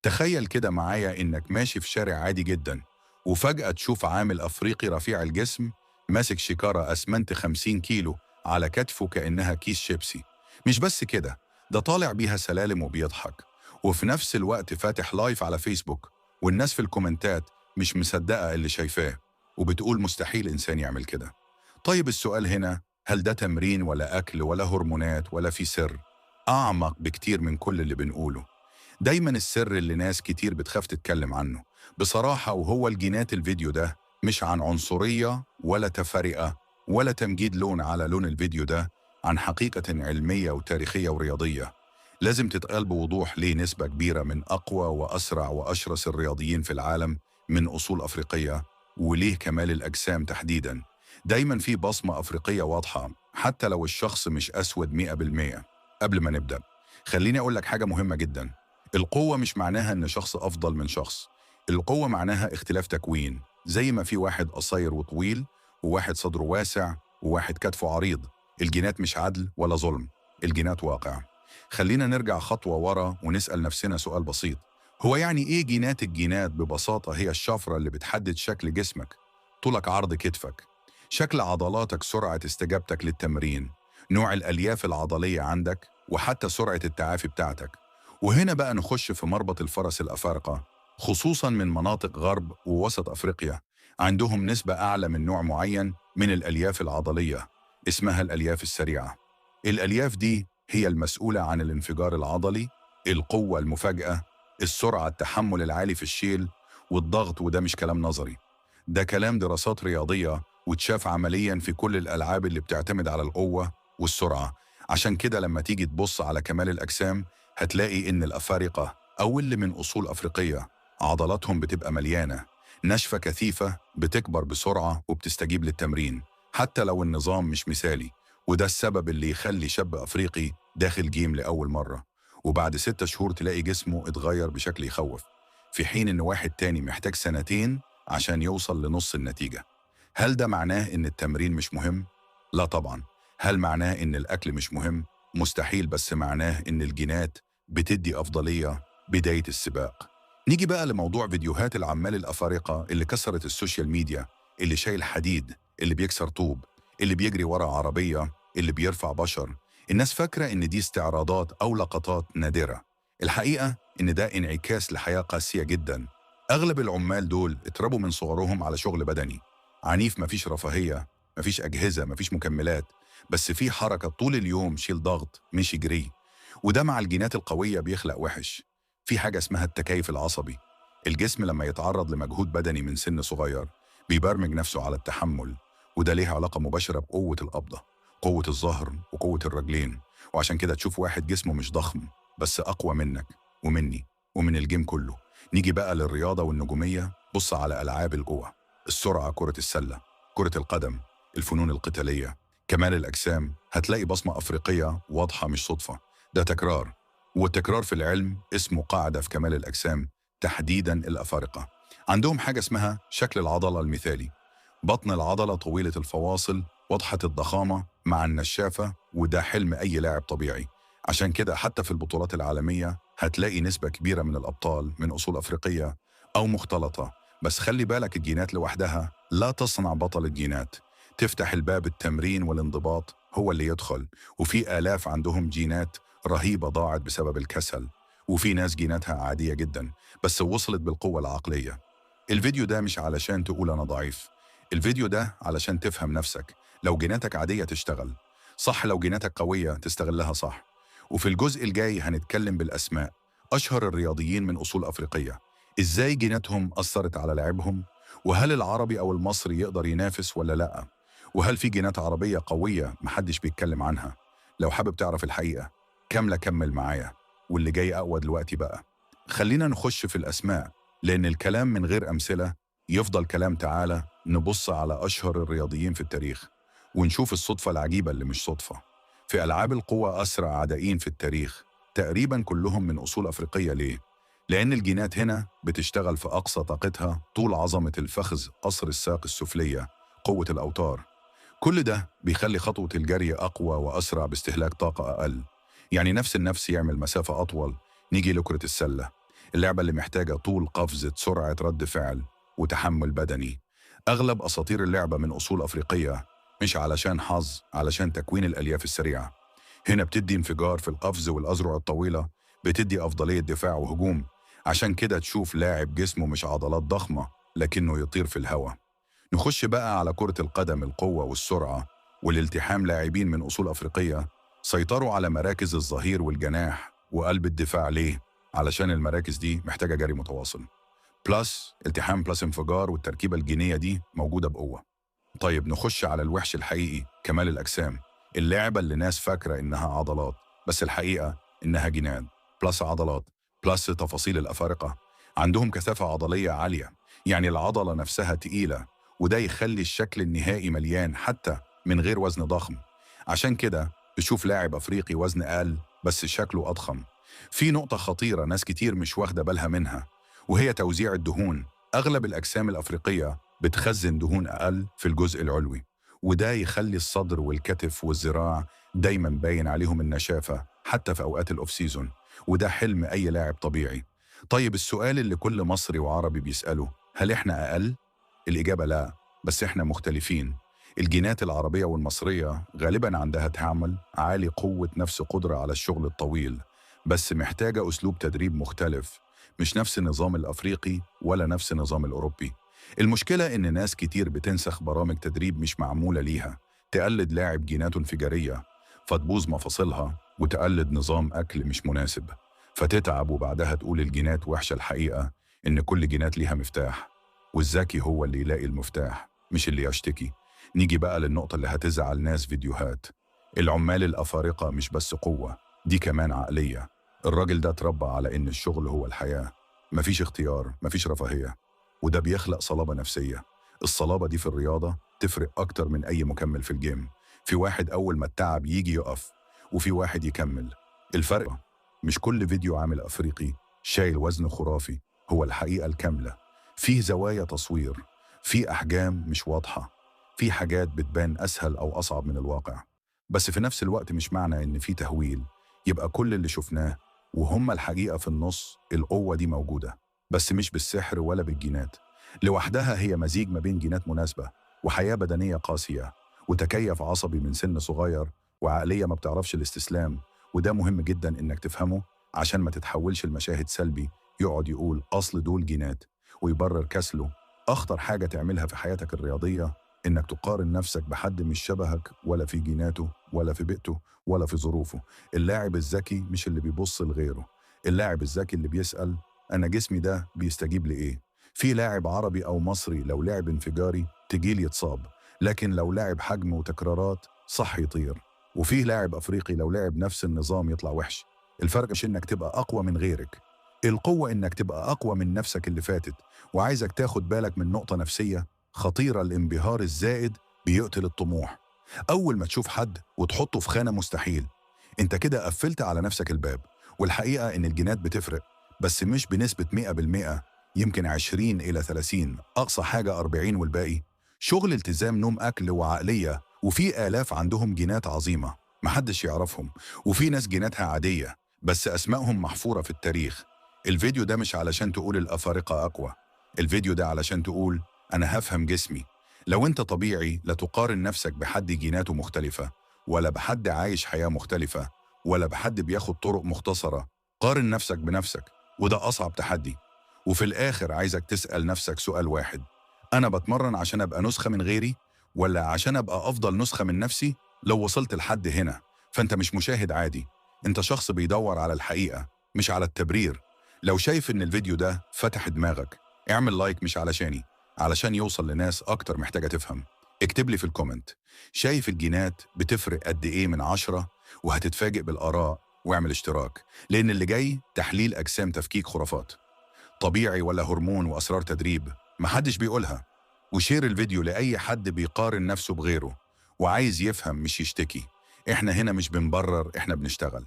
تخيل كده معايا إنك ماشي في شارع عادي جدا، وفجأة تشوف عامل أفريقي رفيع الجسم ماسك شيكارة أسمنت 50 كيلو على كتفه كأنها كيس شيبسي. مش بس كده، ده طالع بيها سلالم وبيضحك، وفي نفس الوقت فاتح live على فيسبوك، والناس في الكومنتات مش مصدقة اللي شايفاه وبتقول مستحيل إنسان يعمل كده. طيب السؤال هنا، هل ده تمرين ولا أكل ولا هرمونات ولا في سر أعمق بكتير من كل اللي بنقوله؟ دايما السر اللي ناس كتير بتخاف تتكلم عنه بصراحة وهو الجينات. الفيديو ده مش عن عنصرية ولا تفرقة ولا تمجيد لون على لون، الفيديو ده عن حقيقة علمية وتاريخية ورياضية لازم تتقال بوضوح. ليه نسبة كبيرة من أقوى وأسرع وأشرس الرياضيين في العالم من أصول أفريقية؟ وليه كمال الأجسام تحديدا دايما في بصمة أفريقية واضحة حتى لو الشخص مش أسود 100%؟ قبل ما نبدأ خليني أقول لك حاجة مهمة جدا. القوة مش معناها إن شخص أفضل من شخص، القوة معناها اختلاف تكوين. زي ما في واحد قصير وطويل، وواحد صدره واسع، وواحد كتفه عريض. الجينات مش عدل ولا ظلم، الجينات واقع. خلينا نرجع خطوة ورا ونسأل نفسنا سؤال بسيط، هو يعني إيه جينات؟ الجينات ببساطة هي الشفرة اللي بتحدد شكل جسمك، طولك، عرض كتفك، شكل عضلاتك، سرعة استجابتك للتمرين، نوع الألياف العضلية عندك، وحتى سرعة التعافي بتاعتك. وهنا بقى نخش في مربط الفرس. الأفارقة خصوصا من مناطق غرب ووسط أفريقيا عندهم نسبة أعلى من نوع معين من الألياف العضلية اسمها الألياف السريعة. الألياف دي هي المسؤولة عن الانفجار العضلي، القوة المفاجئة، السرعة، التحمل العالي في الشيل والضغط. وده مش كلام نظري، ده كلام دراسات رياضية وتشاف عمليا في كل الألعاب اللي بتعتمد على القوة والسرعة. عشان كده لما تيجي تبص على كمال الأجسام هتلاقي إن الأفارقة أو اللي من أصول أفريقية عضلاتهم بتبقى مليانة، ناشفة، كثيفة، بتكبر بسرعة وبتستجيب للتمرين حتى لو النظام مش مثالي. وده السبب اللي يخلي شاب أفريقي داخل جيم لأول مرة وبعد 6 شهور تلاقي جسمه اتغير بشكل يخوف، في حين إن واحد تاني محتاج سنتين عشان يوصل لنص النتيجة. هل ده معناه إن التمرين مش مهم؟ لا طبعا. هل معناه إن الأكل مش مهم؟ مستحيل. بس معناه إن الجينات بتدي أفضلية بداية السباق. نيجي بقى لموضوع فيديوهات العمال الأفارقة اللي كسرت السوشيال ميديا، اللي شايل حديد، اللي بيكسر طوب، اللي بيجري ورا عربية، اللي بيرفع بشر. الناس فاكرة إن دي استعراضات أو لقطات نادرة. الحقيقة إن ده انعكاس لحياة قاسية جدا. أغلب العمال دول اتربوا من صغرهم على شغل بدني عنيف، مفيش رفاهية، مفيش أجهزة، مفيش مكملات، بس في حركة طول اليوم، شيل ضغط، مشي، جري. وده مع الجينات القوية بيخلق وحش. في حاجة اسمها التكيف العصبي. الجسم لما يتعرض لمجهود بدني من سن صغير بيبرمج نفسه على التحمل، وده ليه علاقة مباشرة بقوة القبضة، قوة الظهر، وقوة الرجلين. وعشان كده تشوف واحد جسمه مش ضخم بس أقوى منك ومني ومن الجيم كله. نيجي بقى للرياضة والنجومية. بص على ألعاب القوة، السرعة، كرة السلة، كرة القدم، الفنون القتالية، كمال الأجسام، هتلاقي بصمة أفريقية واضحة. مش صدفة، ده تكرار، والتكرار في العلم اسمه قاعدة. في كمال الأجسام تحديدا الأفارقة عندهم حاجة اسمها شكل العضلة المثالي، بطن العضلة طويلة الفواصل، واضحة الضخامة مع النشافة، وده حلم أي لاعب طبيعي. عشان كده حتى في البطولات العالمية هتلاقي نسبة كبيرة من الأبطال من أصول أفريقية أو مختلطة. بس خلي بالك، الجينات لوحدها لا تصنع بطل. الجينات تفتح الباب، التمرين والانضباط هو اللي يدخل. وفي آلاف عندهم جينات رهيبة ضاعت بسبب الكسل، وفي ناس جيناتها عادية جدا بس وصلت بالقوة العقلية. الفيديو ده مش علشان تقول أنا ضعيف، الفيديو ده علشان تفهم نفسك. لو جيناتك عادية تشتغل صح، لو جيناتك قوية تستغلها صح. وفي الجزء الجاي هنتكلم بالأسماء، أشهر الرياضيين من أصول أفريقية، إزاي جيناتهم أثرت على لعبهم، وهل العربي أو المصري يقدر ينافس ولا لأ، وهل في جينات عربية قوية محدش بيتكلم عنها. لو حابب تعرف الحقيقة كاملة كمل معايا، واللي جاي أقوى دلوقتي بقى. خلينا نخش في الأسماء، لأن الكلام من غير أمثلة يفضل كلام. تعالى نبص على أشهر الرياضيين في التاريخ ونشوف الصدفة العجيبة اللي مش صدفة. في ألعاب القوى أسرع عدائين في التاريخ تقريبا كلهم من أصول أفريقية. ليه؟ لأن الجينات هنا بتشتغل في أقصى طاقتها، طول عظمة الفخذ، قصر الساق السفلية، قوة الأوتار، كل ده بيخلي خطوة الجري أقوى وأسرع باستهلاك طاقة أقل. يعني نفس النفس يعمل مسافة أطول. نيجي لكرة السلة، اللعبة اللي محتاجة طول قفزة، سرعة رد فعل، وتحمل بدني. أغلب أساطير اللعبة من أصول أفريقية، مش علشان حظ، علشان تكوين الألياف السريعة. هنا بتدي انفجار في القفز، والأذرع الطويلة بتدي أفضلية دفاع وهجوم. عشان كده تشوف لاعب جسمه مش عضلات ضخمة لكنه يطير في الهواء. نخش بقى على كرة القدم، القوة والسرعة والالتحام. لاعبين من أصول أفريقية سيطروا على مراكز الظهير والجناح وقلب الدفاع. ليه؟ علشان المراكز دي محتاجة جري متواصل plus التحام plus انفجار، والتركيبة الجينية دي موجودة بقوة. طيب نخش على الوحش الحقيقي، كمال الأجسام. اللعبة اللي ناس فاكرة إنها عضلات، بس الحقيقة إنها جينات plus عضلات plus تفاصيل. الأفارقة عندهم كثافة عضلية عالية، يعني العضلة نفسها تقيلة، وده يخلي الشكل النهائي مليان حتى من غير وزن ضخم. عشان كده تشوف لاعب أفريقي وزن أقل بس شكله أضخم. في نقطة خطيرة ناس كتير مش واخدة بالها منها، وهي توزيع الدهون. أغلب الأجسام الأفريقية بتخزن دهون أقل في الجزء العلوي، وده يخلي الصدر والكتف والذراع دايما باين عليهم النشافة حتى في أوقات ال off season، وده حلم أي لاعب طبيعي. طيب السؤال اللي كل مصري وعربي بيسأله، هل إحنا أقل؟ الإجابة لا، بس إحنا مختلفين. الجينات العربية والمصرية غالبا عندها تحمل عالي، قوة نفس، قدرة على الشغل الطويل، بس محتاجة أسلوب تدريب مختلف، مش نفس النظام الأفريقي ولا نفس النظام الأوروبي. المشكلة إن ناس كتير بتنسخ برامج تدريب مش معمولة ليها، تقلد لاعب جيناته انفجارية فتبوظ مفاصلها، وتقلد نظام أكل مش مناسب فتتعب، وبعدها تقول الجينات وحشة. الحقيقة إن كل جينات ليها مفتاح، والذكي هو اللي يلاقي المفتاح مش اللي يشتكي. نيجي بقى للنقطة اللي هتزعل ناس فيديوهات. العمال الأفارقة مش بس قوة، دي كمان عقلية. الراجل ده اتربى على إن الشغل هو الحياة، مفيش اختيار، مفيش رفاهية، وده بيخلق صلابة نفسية. الصلابة دي في الرياضة تفرق أكتر من أي مكمل في الجيم. في واحد أول ما التعب يجي يقف، وفي واحد يكمل. الفرق مش كل فيديو عامل أفريقي شايل وزن خرافي هو الحقيقة الكاملة. فيه زوايا تصوير، في أحجام مش واضحة، في حاجات بتبان أسهل أو أصعب من الواقع. بس في نفس الوقت مش معنى إن في تهويل يبقى كل اللي شفناه وهم الحقيقة في النص. القوة دي موجودة بس مش بالسحر ولا بالجينات لوحدها، هي مزيج ما بين جينات مناسبة وحياة بدنية قاسية وتكيف عصبي من سن صغير وعقلية ما بتعرفش الاستسلام. وده مهم جدا إنك تفهمه عشان ما تتحولش المشاهد سلبي يقعد يقول أصل دول جينات ويبرر كسله. أخطر حاجة تعملها في حياتك الرياضية إنك تقارن نفسك بحد مش شبهك، ولا في جيناته ولا في بيئته ولا في ظروفه. اللاعب الذكي مش اللي بيبص لغيره، اللاعب الذكي اللي بيسأل أنا جسمي ده بيستجيب لإيه؟ في لاعب عربي أو مصري لو لعب انفجاري تجيل يتصاب، لكن لو لعب حجم وتكرارات صح يطير. وفيه لاعب أفريقي لو لعب نفس النظام يطلع وحش. الفرق مش إنك تبقى أقوى من غيرك، القوة إنك تبقى أقوى من نفسك اللي فاتت. وعايزك تاخد بالك من نقطة نفسية خطيرة، الانبهار الزائد بيقتل الطموح. أول ما تشوف حد وتحطه في خانة مستحيل، أنت كده قفلت على نفسك الباب. والحقيقة إن الجينات بتفرق، بس مش بنسبة 100%، يمكن 20 إلى 30، أقصى حاجة 40، والباقي شغل التزام، نوم، أكل، وعقلية. وفي آلاف عندهم جينات عظيمة محدش يعرفهم، وفي ناس جيناتها عادية بس أسمائهم محفورة في التاريخ. الفيديو ده مش علشان تقول الأفارقة أقوى، الفيديو ده علشان تقول أنا هفهم جسمي. لو أنت طبيعي لا تقارن نفسك بحد جيناته مختلفة، ولا بحد عايش حياة مختلفة، ولا بحد بياخد طرق مختصرة. قارن نفسك بنفسك، وده أصعب تحدي. وفي الآخر عايزك تسأل نفسك سؤال واحد: أنا بتمرن عشان أبقى نسخة من غيري، ولا عشان أبقى أفضل نسخة من نفسي؟ لو وصلت لحد هنا فأنت مش مشاهد عادي، أنت شخص بيدور على الحقيقة مش على التبرير. لو شايف إن الفيديو ده فتح دماغك، اعمل like، مش علشاني، علشان يوصل لناس أكتر محتاجة تفهم. اكتب لي في ال comment شايف الجينات بتفرق قد إيه من 10، وهتتفاجئ بالآراء. واعمل اشتراك، لأن اللي جاي تحليل أجسام، تفكيك خرافات، طبيعي ولا هرمون، وأسرار تدريب محدش بيقولها. و share الفيديو لأي حد بيقارن نفسه بغيره وعايز يفهم مش يشتكي. احنا هنا مش بنبرر، احنا بنشتغل.